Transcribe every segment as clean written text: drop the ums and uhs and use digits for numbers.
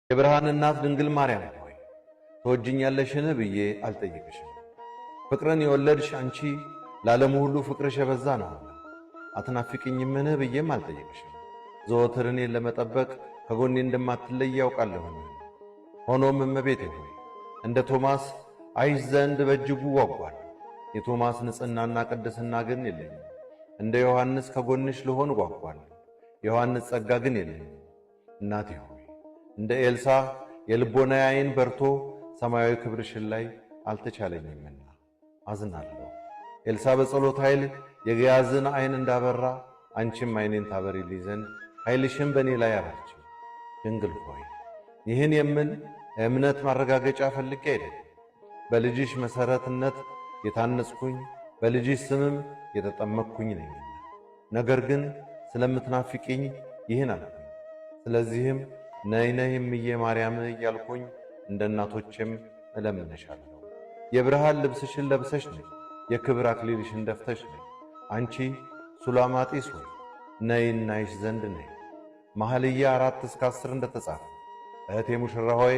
የብርሃን እናት ድንግል ማርያም ሆይ፣ ትወጂኛለሽን ብዬ አልጠይቅሽም። ፍቅርን የወለድሽ አንቺ ለዓለሙ ሁሉ ፍቅርሽ የበዛ ነውና፣ አትናፍቂኝምን ብዬም አልጠይቅሽም። ዘወትር እኔን ለመጠበቅ ከጎኔ እንደማትለይ ያውቃለሁኝ። ሆኖም እመቤቴ ሆይ፣ እንደ ቶማስ አይሽ ዘንድ በእጅጉ ጓጓለሁ። የቶማስ ንጽሕናና ቅድስና ግን የለኝም። እንደ ዮሐንስ ከጎንሽ ልሆን ጓጓለሁ። የዮሐንስ ጸጋ ግን የለኝም። እናቴ ሆይ፣ እንደ ኤልሳ የልቦናዬ ዓይን በርቶ ሰማያዊ ክብርሽን ላይ አልተቻለኝምና አዝናለሁ። ኤልሳ በጸሎት ኃይል የግያዝን ዓይን እንዳበራ፣ አንቺም ዓይኔን ታበሪልኝ ዘንድ ኃይልሽን በእኔ ላይ አበርቺ። ድንግል ሆይ፣ ይህን የምል እምነት ማረጋገጫ ፈልጌ አይደለም። በልጅሽ መሠረትነት የታነጽኩኝ፣ በልጅሽ ስምም የተጠመቅኩኝ ነኝና። ነገር ግን ስለምትናፍቂኝ ይህን አልኩኝ። ስለዚህም ነይ ነይ እምዬ ማርያም እያልኩኝ እንደ እናቶቼም እለምንሻለሁ። የብርሃን ልብስሽን ለብሰሽ ነይ፣ የክብር አክሊልሽን ደፍተሽ ነይ። አንቺ ሱላማጢስ ሆይ፣ ነይ እናይሽ ዘንድ ነይ። መኃልየ 4 እስከ 10 እንደተጻፈ፣ እህቴ ሙሽራ ሆይ፣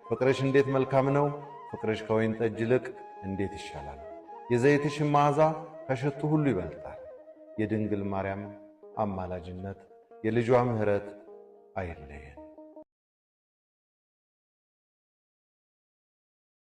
ፍቅርሽ እንዴት መልካም ነው! ፍቅርሽ ከወይን ጠጅ ይልቅ እንዴት ይሻላል! የዘይትሽን መዓዛ ከሽቱ ሁሉ ይበልጣል። የድንግል ማርያም አማላጅነት፣ የልጇ ምሕረት አይለየን።